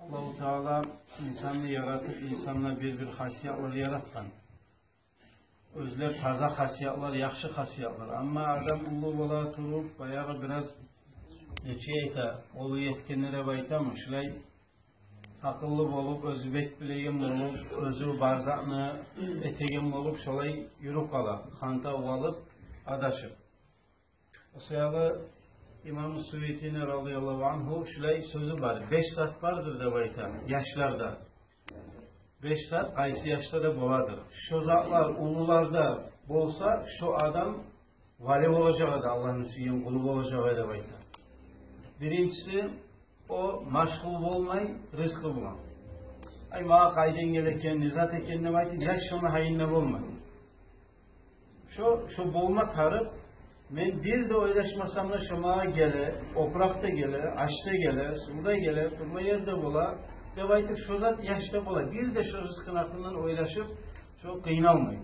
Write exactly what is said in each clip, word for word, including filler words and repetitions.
Аллагьу Таала инсанны яратып, инсанда бир-бир хасиятлар яратгъан. Оьзлер таза хасиятлар, яхшы хасиятлар. Амма адам уллу бола туруп, баягъы бираз, нечик айта, къолу етгенде деп айтамы, шулай акъыллы болуп, оьзю бек билеген болуп, оьзю бар затны этеген болуп, шолай юрюп къала, хантав алып, адашып. О саялы имам Суютини радияллагьу ангьу шулай сёзю бар. Беш зат бардыр деп айта яшларда. Беш зат къайсы яшда да боладыр. Шо затлар уллуларда болса, шо адам вали болажакъ эди, Аллагьны сюйген къулу болажакъ эди деп айта. Биринчиси, о машгъул болмай рызкъы булан. Ай, магъа къайдан геле экен, не зат экен деп айтып, яш шону гьайында болмай. Шо, шо болма тарыкъ. Мен бир де ойлашмасам да, шо магъа геле, опуракъ да геле, аш да геле, сув да геле, турма ер де бола деп айтып, шо зат яшда бола. Бир де шо рызкъыны гьакъындан ойлашып, шо къыйналмай.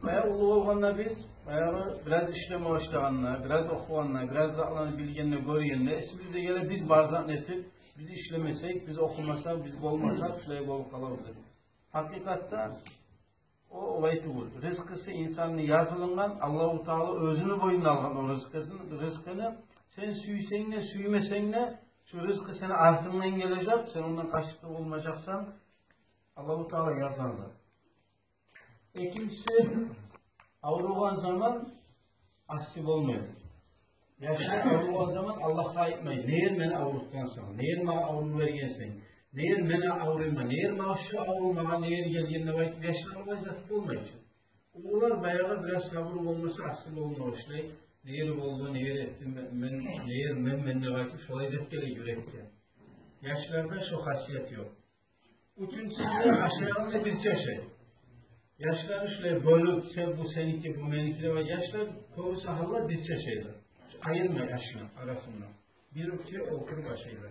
Баягъы уллу болгъанда биз, баягъы бираз ишлеме башлагъанда, бираз охугъанда, бираз затланы билгенде, гёргенде, эсибизге геле, биз бар затны этип, биз ишлемесек, биз охумасакъ, биз болмасакъ, шулай болуп къалабыз деп. Гьакъыкъатда, о олай тюгюл. Рызкъысы инсанны язылынгъан, Аллагьу Таала оьзюню бойнуна алгъан о рызкъысын, рызкъыны. Сен сюйсенг де, сюймесенг де, шо рызкъы сени артынгдан гележек, сен ондан къачып да болмажакъсан. Аллагьу Таала язгъан зат. Экинчиси, авругъан заман асси болмай. Яшлар авругъан заман Аллагьгъа айтмай: «Неге мени аврутгъансан, неге магъа аврув бергенсен, неге мен аврайман, неге магъа шу аврув, магъа неге гелген?» — деп айтып, яшлар олай зат болмай чы. Уллулар баягъы бираз сабур болмаса, асси болма башлай. «Неге болду, неге этдим мен, мен, неге мен, мен?» — деп айтып, шолай зат геле юрекге. Яшларда шо хасият ёкъ. Уьчюнчюсюнде, ашайгъанда бирче ашай. Яшланы шулай бёлюп, сен, бу сеники, бу меники деп, яшлар кёбюсю гьалда бирче ашайлар. Айырмай ашны арасында. Бирче олтуруп ашайлар.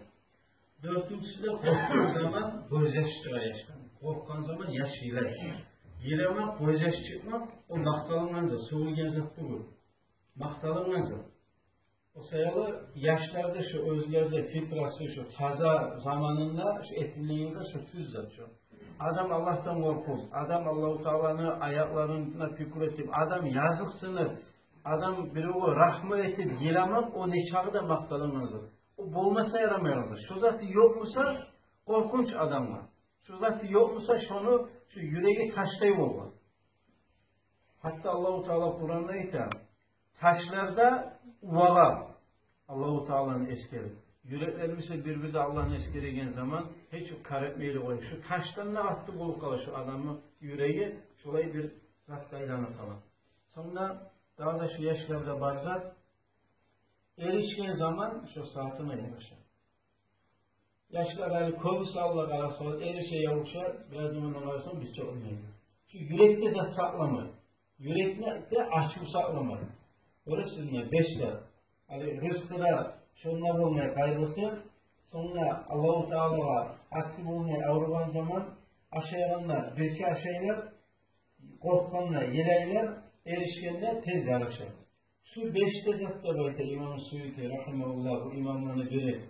Дёртюнчюсюнде, къоркъгъан заман гёзьяш чыгъа яшланы. Къоркъгъан заман яш йылай. Йыламакъ, гёзьяш чыкъмакъ, о макъталынгъан зат, сёгюлген зат тюгюл. Макъталынгъан зат. О саялы яшлар да шо оьзлерде фитрасы шо таза заманында шо этилеген зат, шо тюз зат шо. Адам Аллагьдан къоркъуп, адам Аллагьу Тааланы аятларына пикру этип, адам языкъсынып, адам биревге рагьму этип йыламакъ, о нечакъы да макъталынгъан зат. О болмаса ярамайгъан зат. Шо заты ёкъ буса, къоркъунч адамгъа. Шо заты ёкъ буса, шону, шо юреги ташдай болгъан. Гьатта Аллагьу Таала Къуранда айта: «Ташлар да увала Аллагьу Тааланы эсгерип». Юреклерибиз де бир-бирде Аллагьны эсгереген заман гьеч о къарап мейли къой. Шо ташдан да къатты болуп къала шо адамны юреги, шолай бир затгъа айланып къала. Сонг да дагъы да шо яшларда бар зат, эришген заман шо сагьатына ярыша. Яшлар гьали кёбюсю, Аллагь къараса, эришеген ябуша, бираз замандан къарасанг, бирче ойнай. Шу юрекде зат сакъламай. Юрекде ачув сакъламай. Гёресизми, беш зат. Гьали рызкъы да шонда болмай къайгъысы, сонг да Аллагьу Таалагъа асси болмай авругъан заман, ашайгъанда бирче ашайлар, къоркъгъанда йылайлар, эришгенде тез ярыша. Шу беш де зат деп айта имам Суюти рагьимагьуллагь, бу имамланы бири.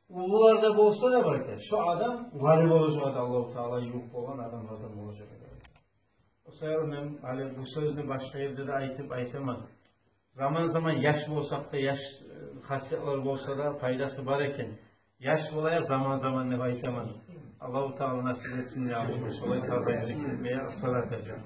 Уллуларда болса деп айта, шу адам вали болажакъ эди, Аллагьу Таала ювукъ болгъан адамлардан болажакъ эди. О саялы мен гьали бу сёзню башгъа ерде де айтып айтаман. Заман-заман яш болсакъ да, яш, э, хасиятлар болса да, пайдасы бар экен. Яш болайыкъ заман-заман деп айтаман. Аллагьу Таала насип этсин, я Аллагь, шолай таза юрек этмеге. Ассалату алейкум.